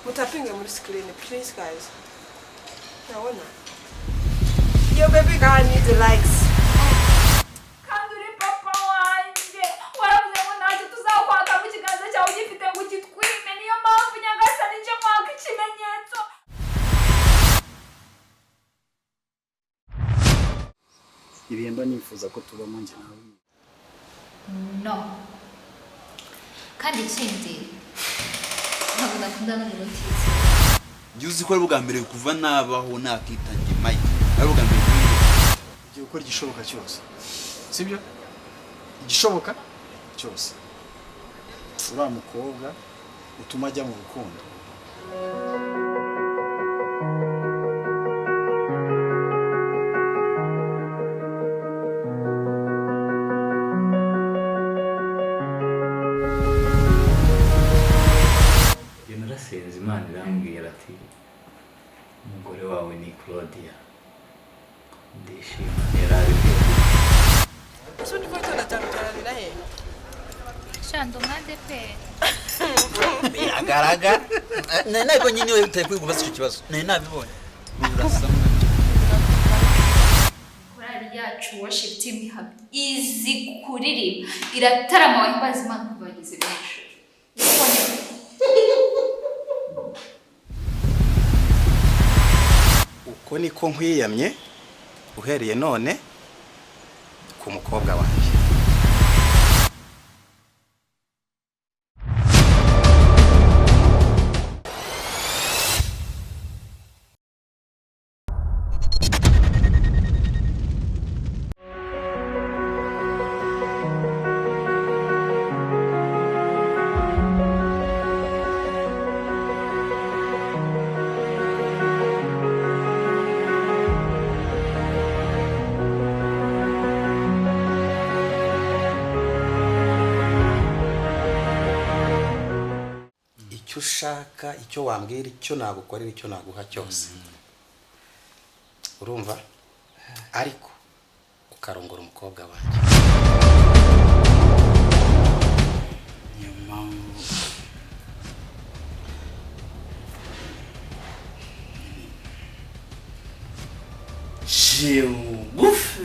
Mutapinge muri screen, please guys. Ndabona. Yo baby girl needs likes. Kandi uri papa wanjye, waravuze ngo ntacyo tuzakwaka mu kiganza cyawe ugifite ngo ugitwime. Niyo mpamvu Nyagasani nje kwaka ikimenyetso. Ibihe mba nifuza ko tubamo njye nawe. No, kandi ikindi, ntabwo nakunda n'umuntu utize. Njye uzi ko ari ubwa mbere kuva nabaho nakitangiye Mike, ari ubwa mbere kuri njye. Ugiye gukora igishoboka cyose, sibyo? Igishoboka cyose uriya mukobwa utuma ajya mu rukundo. Njye narasenze, Imana irambwira ati: "Umugore wawe ni Claudia." Ndishima, yarabibwiye. Ese undi kwitonda cyane utararira he? Shanda umwade pe. Biragaragara, nari nabibonye. Niwe utari kwigubaza icyo kibazo, nari nabibonye, urasa. Korali yacu, worship team, izi kuririmba, iratarama, wahimbaza Imana kuva bageze benshi. Uko niko nkwiyamye uhereye none ku mukobwa wanjye. Icyo ushaka, icyo wambwira, icyo nagukorera, icyo naguha cyose, urumva, ariko ukarongora umukobwa wanjye. Niyo mpamvu ciye bugufi.